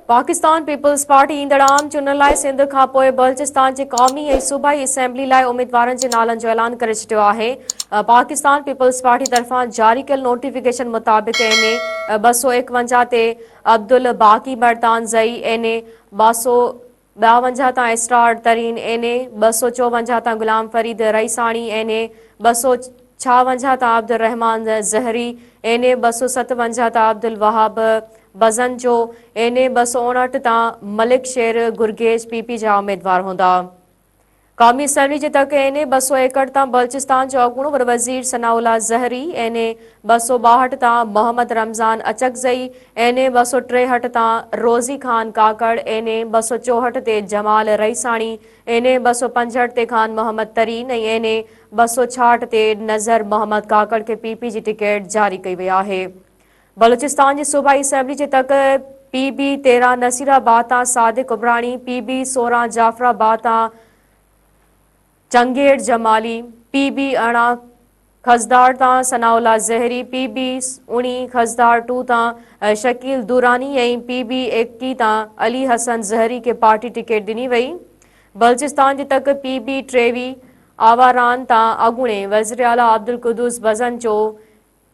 Pakistan peoples party ايندڙ عام چونڊن لاء سنڌ کانپوء بلوچستان جي قومي ۽ صوبائي اسيمبلي لاء اميدوارن جي نالن جو اعلان ڪري ڇڏيو آهي. پاڪستان پيپلز پارٽي طرفان جاري ڪيل نوٽيفڪيشن مطابق اين اي 251 تي عبدالباقي مردان زئي، اين اي 252 تان اسرار ترين، اين اي 254 تان غلام فريد رئيساڻي، اين اي 256 تان عبدالرحمان زهري، اين اي 257 تان عبدالوهاب بزنجو، اين اي 259 تان ملڪ شير گرگيج پي پي جا اميدوار هوندا. قومي اسيمبلي جي تڪ اين اي 261 تان بلوچستان جو اڳوڻو وڏو وزير ثناء الله زهري، اين اي 262 تان محمد رمضان اچڪزئي، اين اي 263 تان روزي خان ڪاڪڙ، اين اي 264 تي جمال رئيساڻي، اين اي 265 تي خان محمد ترين ۽ اين اي 266 تي نظر محمد ڪاڪڙ کي پي پي جي ٽڪيٽ جاري ڪئي وئي آهي. بلوچستان جي صوبائي اسيمبلي جي تڪ پي بي 13 نصير آباد تان صادق عمراڻي، پي بي 16 جعفر آباد تان چنگيڙ جمالي، پي بي 18 خضدار تان ثناء الله زهري، پي بي 19 خضدار ٽو تان شڪيل دراني ۽ پي بي 21 تان علي حسن زهري کي پارٽي ٽڪيٽ ڏني وئي. بلوچستان جي تڪ پي بي 23 آواران تان اڳوڻي وزيراعليٰ عبدالقدوس بزنجو،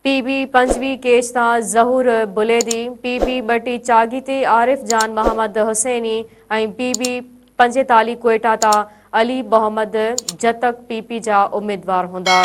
پي بي 25 ڪيچ تان ظهور بليدي، پي بي 32 چاغي تي عارف جان محمد حسيني ۽ پي بي 45 ڪوئيٽا تان علي محمد جتڪ پي پي جا اميدوار هوندا.